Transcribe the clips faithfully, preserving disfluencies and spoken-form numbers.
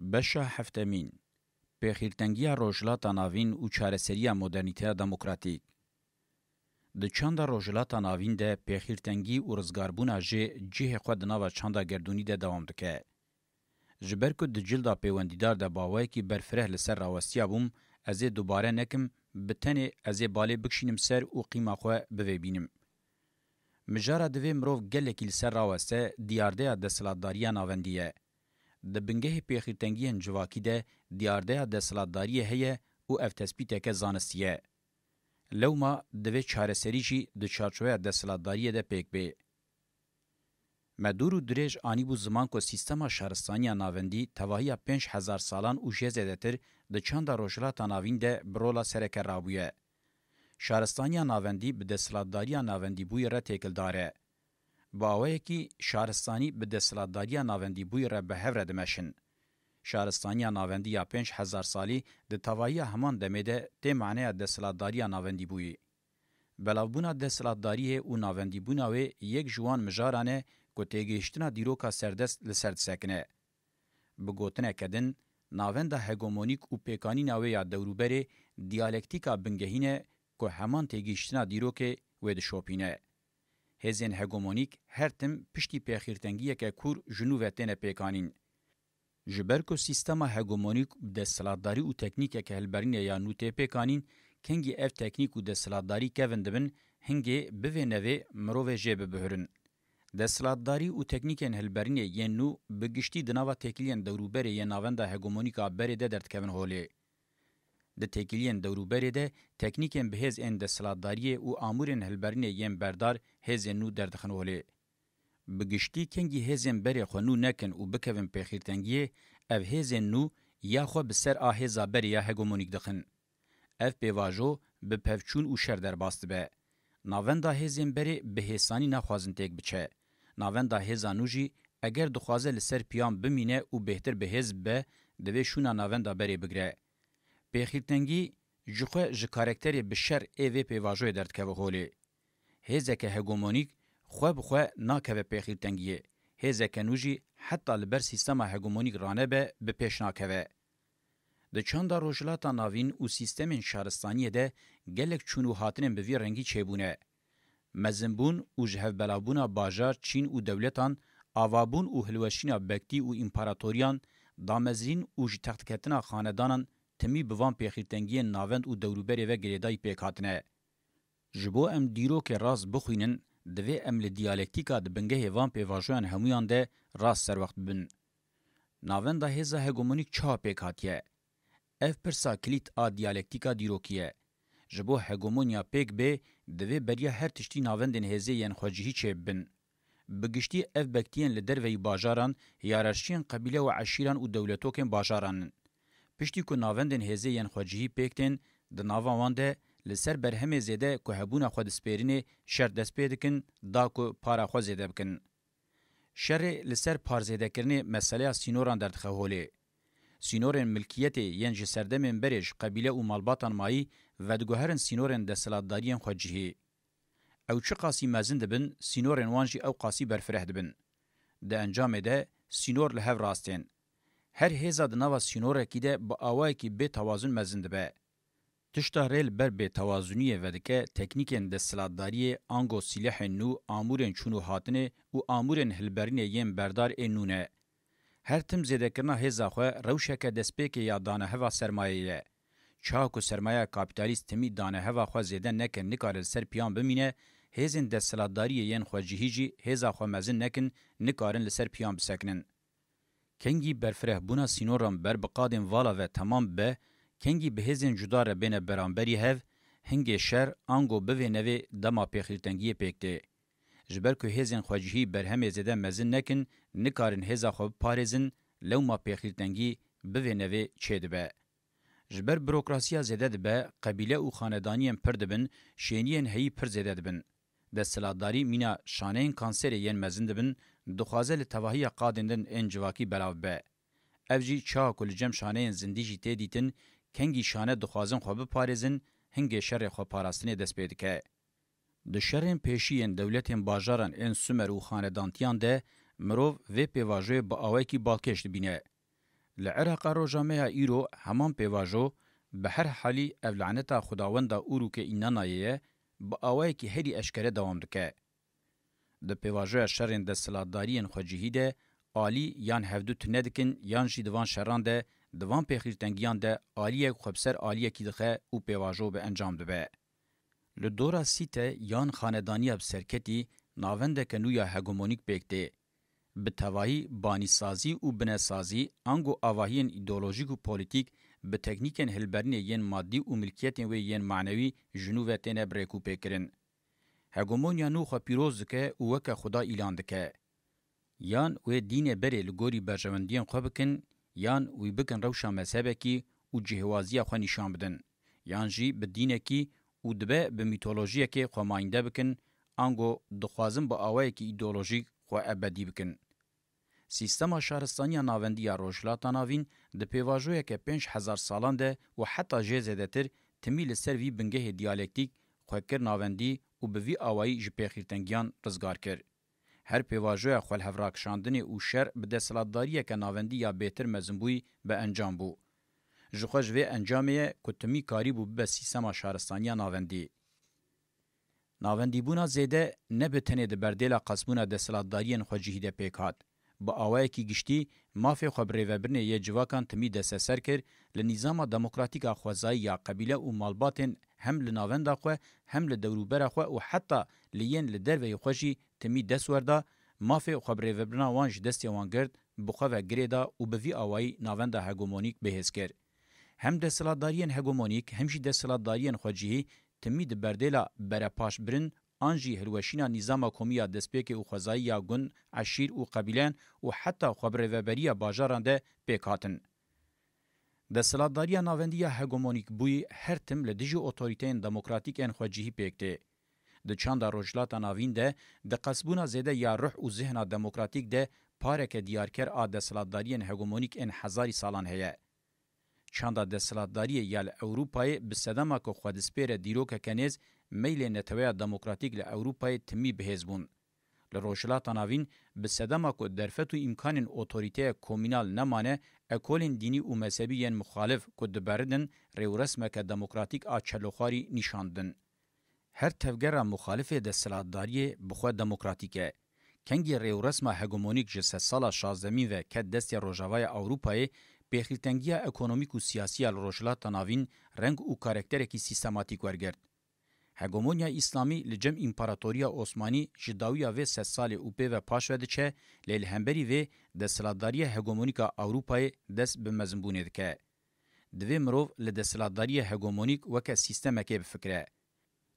Beşa heftemîn. Pêxîrtengiya Rojhilata Navîn û çareseriya modernîteya demokratîk. Di çanda Rojhilata Navîn de pêxîrtengî û rizgarbûna jê cihê xwe di nava çanda gerdûnî de dewam dike. Ji ber ku di cilda pêwendîdar de bi awayekî berfireh li ser rawestiya bûm, ez ê dubare nekim, bi tenê ez ê balê bikişînim ser û qîma xwe bivêbînim. Mijara divê mirov gelekî li ser raweste diyardeya desthilatdariya navendî ye. Di bingehê pêxîrtengiyên civakî de diyardeya desthilatdariyê heye û ev tespîteke zanistî ye. Lewma divê çareserî jî di çarçoveya desthilatdariyê de pêk bê. Me dûr û dirêj anîbû ziman ku sîstema şaristaniya navendî tevahiya pênc hezar salan û jê zêdetir di çanda Rojhilata Navîn de bi rola sereke rabûye. Şaristaniya navendî bi desthilatdariya navendîbûyî re têkildar e. Bi awayekî şaristanî bi desthilatdariya navendîbûyî re bi hev re dimeşin. Şaristaniya navendî ya pênc hezar salî di tevahiya heman demê de tê maneya desthilatdariya navendîbûyî. Belavbûna desthilatdariyê û navendîbûna wê yek ji wan mijaran e ku têgihiştina dîroka serdest li ser disekine. Bi gotineke din, navenda hegemonîk û pêkanîna wê ya dewrûberê diyalektîka bingehîn e ku heman têgihiştina dîrokê wê dişopîne. Hêzên hegemonîk her tim piştî pêxîrtengiyeke kûr ji nû ve têne pêkanîn. Ji ber ku sîstema hegemonîk bi desthilatdarî û teknîkeke hilberînê ya nû tê pêkanîn, kengî ev teknîk û desthilatdarî kevin dibin, hingê bivê nevê mirovê jê bibihirin. Desthilatdarî û teknîkên hilberînê yên nû bi giştî di nava têkiliyên dewrûberê yên navenda hegemonîk a berê de derdikevin holê. Di têkiliyên dewrûberê de teknîkên bi hêz ên desthilatdariyê û amûrên hilberînê yên berdar hêzên nû derdixin holê. Bi giştî kengî hêzên berê xwe nû nekin û bikevin pêxîrtengiyê, ev hêzên nû ya xwe bi ser a hêza berê ya hegemonîk dixin. Ev pêvajo bi pevçûn û şer derbas dibe. Navenda hêzên berê bi hêsanî naxwazin têk biçe. Navenda hêza nû jî eger dixwaze li ser piyan bimîne û bêhtir bi hêz bibe, divê şûna navenda berê bigire. Pêxîrtengî ji xwe ji karakterê bi şer ê vê pêvajoyê derdikeve holê. Hêzeke hegemonîk xwe bi xwe nakeve pêxîrtengiyê. Hêzeke nû jî heta li ber sîstema hegemonîk ranebe bi pêş nakeve. Di çanda Rojhilata Navîn û sîstemên şaristaniyê de gelek çûn û hatinên bi vî rengî çêbûne. Mezinbûn û ji hevbelavbûna bajar, çîn û dewletan, avabûn û hilweşîna bektî û împaratoriyan, damezrîn û ji textketina xanedanan timî bi van pêxîrtengiyên navend û dewrûberê ve girêdayî pêk hatine. Ji bo em dîrokê rast bixwînin, divê em li diyalektîka di bingehê van pêvajoyan hemûyan de rast serwext bibin. Navenda hêza hegemonîk çawa pêk hatiye? Ev pirsa kilît a diyalektîka dîrokî ye. Ji bo hegemonya pêk bê, divê beriya her tiştî navendên hêzê yên xwecihî çêbibin. Bi giştî ev bektiyên li derveyî bajaran, hiyerarşiyên qebîle û eşîran û dewletokên bajaran in. Piştî ku navendên hêzê yên xwecihî pêk tên, di nava wan de li ser berhemê zêde ku hebûna xwe dispêrinê şer dest pê dikin, da ku para xwe zêde bikin. Şerê li ser parzêdekirinê meseleya sînoran derdixe holê. Sînorên milkiyetê yên ji serdemên berê ji qebîle û malbatan mayî vediguherin sînorên desthilatdariyên xwecihî. Ew çiqasî mezin dibin, sînorên wan jî ew qasî berfireh dibin. Di encamê de sînor li hev rast tên. Her hêza di nava sînorekî de bi awayekî bêtewazun mezin dibe. Tişta rê li ber bêtewazuniyê vedike, teknîkên desthilatdariyê, ango sîlehên nû, amûrên çûn û hatinê û amûrên hilberînê yên berdar ê nû ne. Her tim zêdekirina hêza xwe rewşeke destpêkê ya daneheva sermayê ye. Çawa ku sermaya kapîtalîst timî daneheva xwe zêde neke, nikare li ser piyan bimîne, hêzên desthilatdariyê yên xwecihî jî hêza xwe mezin nekin, nikarin li ser piyan bisekinin. Kengî berfirehbûna sînoran ber bi qadên vala ve temam bibe, kengî bi hêzên cuda re bêne beramberî hev, hingê şer ango bivê nevê dema pêxîrtengiyê pêk tê. Ji ber ku hêzên xwecihî berhemê zêde mezin nekin, nikarin hêza xwe biparêzin, lewma pêxîrtengî bivê nevê çêdibe. Ji ber burokrasiya zêde dibe, qebîle û xanedaniyên pir dibin, şêniyên heyî pir zêde dibin. Desthilatdarî mîna şaneyên kanserê yên mezin dibin, dixwaze li tevahiya qadên din ên civakî belav bibe. Ev jî çawa ku li cem şaneyên zindî jî tê dîtin, kengî şane dixwazin xwe biparêzin, hingê şerê xwe parastinê dest pê dike. Di şerên pêşî yên dewletên bajaran ên Sumer û xanedantiyan de mirov vê pêvajoyê bi awayekî balkêş dibîne. Li Iraqa roja me ya îro heman pêvajo, bi her halî ev laneta Xwedawenda Urûkê Înanayê ye, bi awayekî herî eşkere dewam dike. Di pêvajoya şerên desthilatdariyên xwecihî de alî yan hevdu tune dikin yan jî di van şeran de, di van pêxîrtengiyan de aliyek xwe bi ser aliyekî dixe û pêvajo bi encam dibe. Li dora sîte yan xanedaniya bi serketî navendeke nû ya hegemonîk pêk tê. Bi tevahî banîsazî û binesazî ango avahiyên îdeolojîk û polîtîk bi teknîkên hilberînê yên madî û milkiyetên wê yên manewî ji nû ve têne birêkûpêkirin. Hegemonya nû xwe pîroz dike û weke Xuda îlan dike. Yan wê dînê berê li gorî berjewendiyên xwe bikin, yan wî bikin rewşa mezhebekî û cihêwaziya xwe nîşan bidin, yan jî bi dînekî û dibe bi mîtolojiyekê xwe mayînde bikin, ango dixwazin bi awayekî îdeolojîk xwe ebedî bikin. Sîstema şaristaniya navendî ya Rojhilata Navîn di pêvajoyeke pênc hezar salan de û heta jê zêdetir timî li ser vî bingehê diyalektîk xwe kir navendî û bi vî awayî ji pêxîrtengiyan rizgar kir. Her pêvajoya xwe li hev rakişandinê û şer bi desthilatdariyeke navendî ya bêtir mezinbûyî bi encam bû. Ji xwe ji vê encamê ye ku timî karîbû bibe sîstema şaristaniya navendî. Navendîbûna zêde ne bi tenê di berdêla qasbûna desthilatdariyên xwecihî de pêk hat. Bi awayekî giştî, mafê xwe bi rêvebirinê yê civakan timî desteser kir, li nîzama demokratîk a xwezayî ya qebîle û malbatên hem li navenda xwe, hem li dewrûbera xwe û heta li yên li derveyî xwe jî timî dest werda, mafê xwe bi rêvebirina wan ji destê wan girt, bi xwe ve girê da û bi vî awayî navenda hegemonîk bihêz kir. Hem desthilatdariyên hegemonîk, hem jî desthilatdariyên xwecihî timî di berdêla berepaşbirin an jî hilweşîna nîzama komî ya destpêkê û xwezayî ya gund, eşîr û qebîleyan û heta xwebirêveberiya bajaran de pêk hatin. Desthilatdariya navendî ya hegemonîk bûyî her tim li dijî otorîteyên demokratîk ên xwecihî pêk tê. Di çanda Rojhilata Navîn de, di qasbûna zêde ya ruh û zihna demokratîk de pareke diyarker a desthilatdariyên hegemonîk ên hezarî salan heye. Çanda desthilatdariyê ya li Ewropayê bi sedema ku xwe dispêre dîrokeke nêz, meylê neteweya demokratîk li Ewropayê timî bihêz bûn. Li Rojhilata Navîn bi sedema ku derfet û îmkanên otorîteya komînal nemane, ekolên dînî û mezhebî yên muxalif ku diberidin rêwresmeke demokratîk a çeloxwarî nîşan didin. Her tevgera muxalifê desthilatdariyê bi xwe demokratîk e. Kengî rêwresma hegemonîk ji sedsala şazdemîn ve ket destê Rojavaya Ewropayê, pêxîrtengiya ekonomîk û siyasî ya li Rojhilata Navîn reng û karakterekî sîstematîk wergirt. Hegemonya Îslamî li cem Împaratoriya Osmanî ji dawiya vê sedsalê û pê ve paş ve diçe, lê li hemberî vê desthilatdariya hegemonîk a Ewropayê dest bi mezinbûnê dike. Divê mirov li desthilatdariya hegemonîk weke sîstemekê bifikire.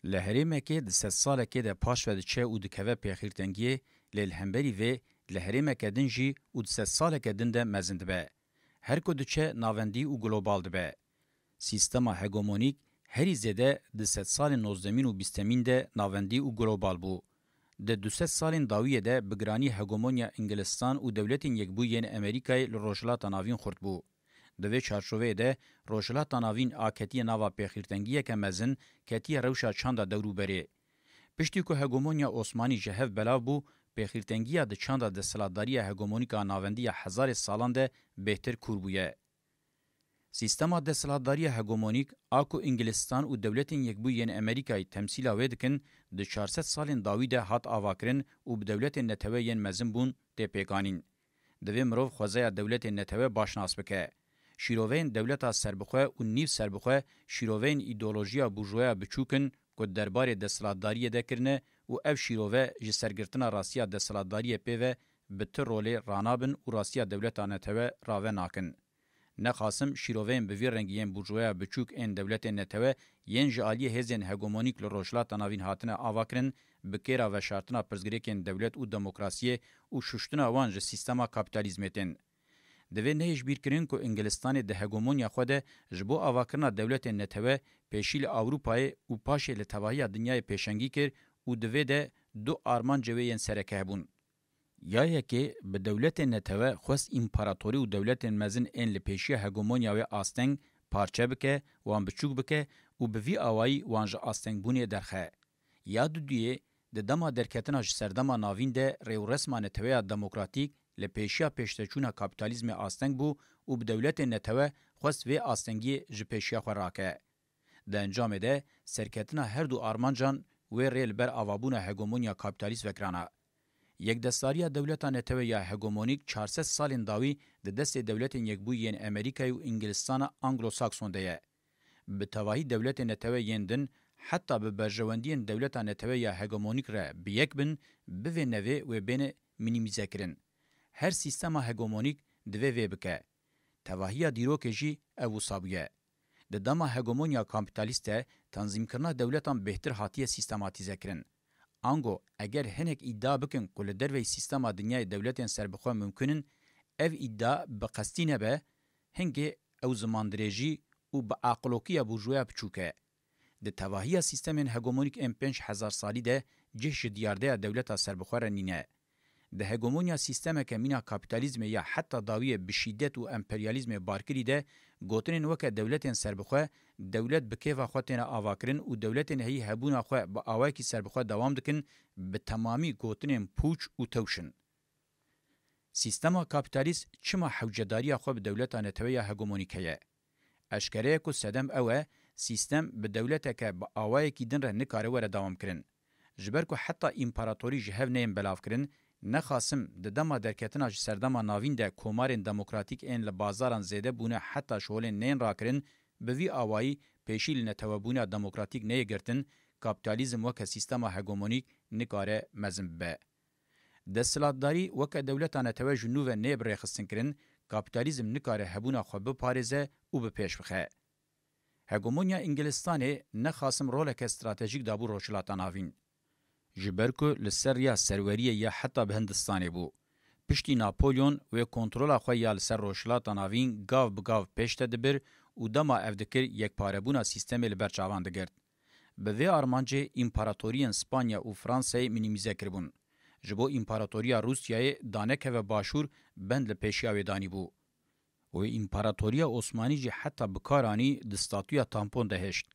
Li herêmekê di sedsalekê de paş ve diçe û dikeve pêxîrtengiyê, lê li hemberî vê li herêmeke din jî û di sedsaleke din de mezin dibe. Her ku diçe navendî û global dibe. Sîstema hegemonîk herî zêde di sedsalên nozdemîn û bîstemîn de navendî û global bû. Di du sed salên dawiyê de bi giranî hegemonya Îngilistan û Dewletên Yekbûyî yên Amerîkayê li Rojhilata Navîn xurt bû. Di vê çarçoveyê de Rojhilata Navîn a ketiye nava pêxîrtengiyeke mezin, ketiye rewşa çanda dewrûberê. Piştî ku hegemonya Osmanî ji hev belav bû, pêxîrtengiya di çanda desthilatdariya hegemonîk a navendî ya hezarê salan de bêhtir kûr bûye. Sîstema desthilatdariya hegemonîk a ku Îngilistan û Dewletên Yekbûyî yên Amerîkayê temsîla wê dikin, di çar sed salên dawî de hat avakirin û bi dewletên netewe yên mezin bûn tê pêkanîn. Divê mirov xwezaya dewletên netewe baş nas bike. Şîroveyên dewleta serbixwe û nîv serbixwe şîroveyên îdeolojiya burjuwaya biçûk in ku di derbarê desthilatdariyê de kirine û ev şîrove ji sergirtina rastiya desthilatdariyê pê ve bi ti rolê ranabin û rastiya dewleta netewe rave nakin. Nexasim şîroveyên bi vî rengî yên burjuwaya biçûk ên dewletên netewe yên ji aliyê hêzên hegemonîk li Rojhilata Navîn hatine avakirin, bi kêra veşartina pirsgirêkên dewlet û demokrasiyê û şuştina wan ji sîstema kapîtalîzmê tên. Divê nehêşbîrkirin ku Îngilistanê di hegemonya xwe de ji bo avakirina dewletên netewe pêşî li Ewropayê û paşê li tevahiya dinyayê pêşengî kir û di vê de du armancê wê yên sereke hebûn. Ya yekê bi dewletên netewe xwest împaratorî û dewletên mezin ên li pêşiya hegemonya wê asteng parçe bike, wan biçûk bike û bi vî awayî wan ji astengbûnê derxe. Ya duduyê, di dema derketina ji serdema navîn de rêwresma neteweya demokratîk li pêşiya pêşteçûna kapîtalîzmê asteng bû û bi dewletên netewe xwest vê astengiyê ji pêşiya xwe rake. Di encamê de serketina her du armancan wê rê li ber avabûna hegemonya kapîtalîst vekirana. Yekdestdariya dewleta netewe ya hegemonîk çar sed salên dawî di destê dewletên yekbûyî yên Amerîkayê û Îngilistana Anglo-Sakson de ye. Bi tevahî dewletên netewe yên din heta bi berjewendiyên dewleta netewe ya hegemonîk re bi yek bin, bivê nevê wê bêne minîmîzekirin. Her sîstema hegemonîk divê vê bike. Tevahiya dîrokê jî ev wisa bûye. Di dema hegemonya kapîtalîst de tanzîmkirina dewletan bêhtir hatiye sîstematîzekirin. Ango eger hinek îdia bikin ku li derveyî sîstema dinyayê dewletên serbixwe mumkin in, ev îdia bi qestî nebe, hingê ew zimandirêjî û bi aqilokiya burjuya biçûk e. Di tevahiya sîstemên hegemonîk ên pênc hezar salî de cih ji diyardeya dewleta serbixwe re nîne. Di hegemonya sîstemeke mîna kapîtalîzmê ya heta dawiyê bi şîdet û emperyalîzmê barkirî de, gotinên weke dewletên serbixwe, dewlet bi kêfa xwe têne avakirin û dewletên heyî hebûna xwe bi awayekî serbixwe dewam dikin, bi temamî gotinên pûç û tewş in. Sîstema kapîtalîst çima hewcedariya xwe bi dewleta netewe ya hegemonîk heye? Eşkere ye ku sedem ew e, sîstem bi dewleteke bi awayekî din re nikare were dewamkirin. Ji ber ku heta împaratorî ji hev neyên belavkirin, nexasim di dema derketina ji Serdema Navîn de komarên demokratîk ên li bazaran zêde bûne heta ji holê neyên rakirin, bi vî awayî pêşî li netewebûna demokratîk neyê girtin, kapîtalîzm weke sîstema hegemonîk nikare mezin bibe. Desthilatdarî weke dewleta netewe ji nû ve neyê birêxistinkirin, kapîtalîzm nikare hebûna xwe biparêze û bi pêş bixe. Hegemonya Îngilistanê nexasim roleke stratejîk dabû Rojhilata Navîn. Ji ber ku li ser riya serweriyê ya heta bi Hindistanê bû. Piştî Napolyon wê kontrola xwe ya li ser Rojhilata Navîn gav bi gav pêş de dibir û dema ev dikir yekparebûna sîstemê li ber çavan digirt. Bi vê armancê împaratoriyên Spanya û Fransayê minîmîze kiribûn. Ji bo împaratoriya Rûsyayê danekeve başûr bend li pêşiya wê danîbû. Wê împaratoriya Osmanî jî heta bi kar anî di statuya tampon de hişt.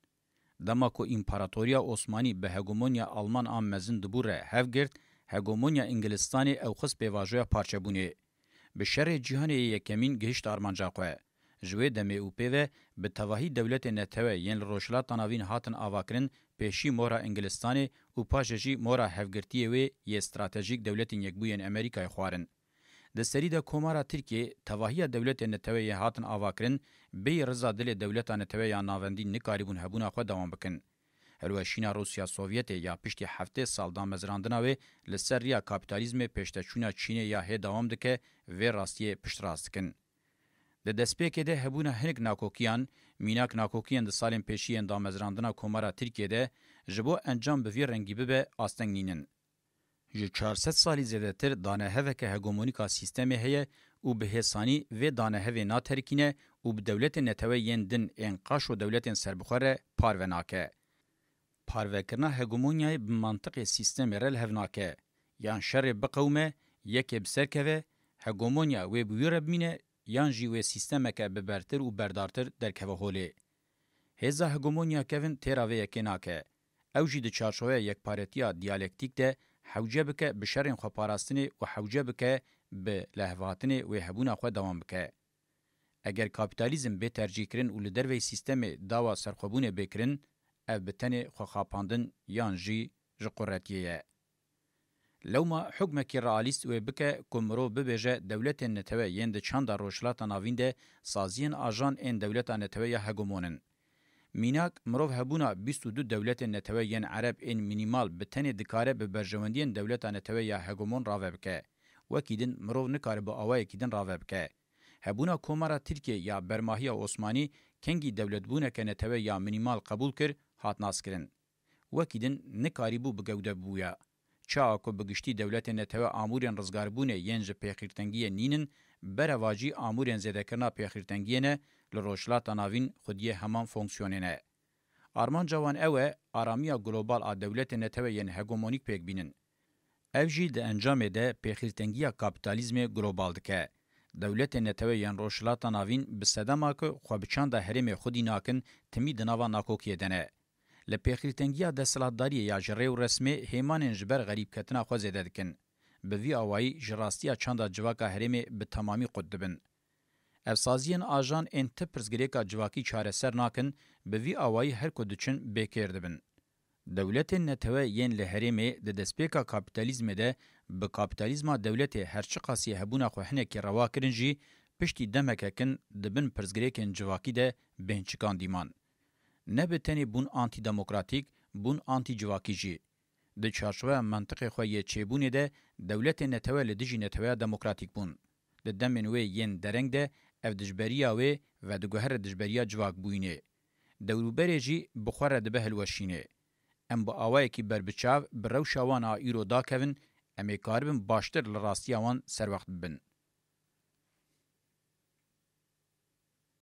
Dema ku împaratoriya Osmanî bi hegemonya Alman a mezin dibû re hev girt, hegemonya Îngilistanê ew xist pêvajoya parçebûnê. Bi şerê cîhanê yê yekemîn gihişt armanca xwe. Ji wê demê û pê ve bi tevahî dewletên netewe yên li Rojhilata Navîn hatin avakirin pêşî mora Îngilistanê û paşê jî mora hevgirtiyê wê yê stratejîk dewletên Yekbûyên Amerîkayê xwarin. Di serî de Komara Tirkiyê tevahiya dewletên netewe yê hatin avakirin, bêyî riza dilê dewleta netewe ya navendî nikarîbûn hebûna xwe dewam bikin. Hilweşîna Rûsya Sovyetê ya piştî heftê sal damezrandina wê li ser riya kapîtalîzmê pêşteçûna Çînê ya hê dewam dike, vê rastiyê piştrast dikin. Di destpêkê de hebûna hinek nakokiyan, mînak nakokiyên di salên pêşî yên damezrandina Komara Tirkiyê de ji bo encam bi vî rengî bibe, asteng nînin. Ji çar sed salî zêdetir daneheveke hegemonîk a sîstemê heye û bi hêsanî vê danehevê naterikîne û bi dewletên netewe yên din ên qaşo dewletên serbixwe re parve nake. Parvekirina hegemonyayê bi mantiqê sîstemê re li hev nake. Yan şerê biqewime, yekê bi ser keve, hegemonya wê bi wî re bimîne, yan jî wê sîstemeke bi bertir û berdartir derkeve holê. Hêza hegemonya kevin têra vê yekê nake. Ew jî di çarçoveya yekparetiya diyalektîk de hewce bike bi şerên xweparastinê û hewce bike bi lehevhatinê wê hebûna xwe dewam bike. Eger kapîtalîzm bê tercîhkirin û li derveyî sîstemê dawa serxwebûnê bê kirin, ev bi tenê xwexapandin yan jî ji quretiyê ye. Lewma hukmekî realîst wê bike ku mirov bibêje dewletên netewe yên di çanda Rojhilata Navîn de saziyên ajan ên dewleta netewe ya hegemon in. Mînak, mirov hebûna bîst û du dewletên netewe yên ereb ên mînîmal bi tenê dikare bi berjewendiyên dewleta netewe ya hegemon rave bike. Wekî din mirov nikare bi awayekî din rave bike. Hebûna Komara Tirkiyê ya bermahiya Osmanî kengî dewletbûneke netewe ya mînîmal qebûl kir, hat naskirin. Wekî din nikarîbû bi gewde bibûya. Çawa ku bi giştî dewletên netewe amûrên rizgarbûnê yên ji pêxîrtengiyê nînin, berevajî amûrên zêdekirina pêxîrtengiyê ne, li Rojhilata Navîn xwediyê heman fonksiyonê ne. Armanca wan ew e, aramiya global a dewletên netewe yên hegemonîk pêk bînin. Ev jî di encamê de pêxîrtengiya kapîtalîzmê global dike. Dewletên netewe yên Rojhilata Navîn bi sedema ku xwe bi çanda herêmê xwedî nakin, timî di nava nakokiyê de ne. Li pêxîrtengiya desthilatdariyê ya ji rê û resmê hêmanên ji ber xerîbketina xwe zêde dikin. Bi vî awayî ji rastiya çanda civaka herêmê bi temamî qut dibin. Ev saziyên ajan ên ti pirsgirêka civakî çareser nakin, bi vî awayî her ku diçin bêkêr dibin. Dewletên netewe yên li herêmê di destpêka kapîtalîzmê de bi kapîtalîzma dewletê her çiqasî hebûna xwe hinekî rewa kirin jî, piştî demeke kin di bin pirsgirêkên civakî de bên çikandî man. Ne bi tenê bûn antîdemokratîk, bûn antîcivakî jî. Di çarçoveya mentiqê xwe yê çêbûnê de dewletên netewe li dijî neteweya demokratîk bûn. Di demên wê yên dereng de ev dijberiya wê vediguhere dijberiya civakbûyînê. Dewrûberê jî bi xwe re dibe hilweşînê. Em bi awayekî berbiçav bi rewşa wan a îro dakevin, em ê karibin baştir li rastiya wan serwext bibin.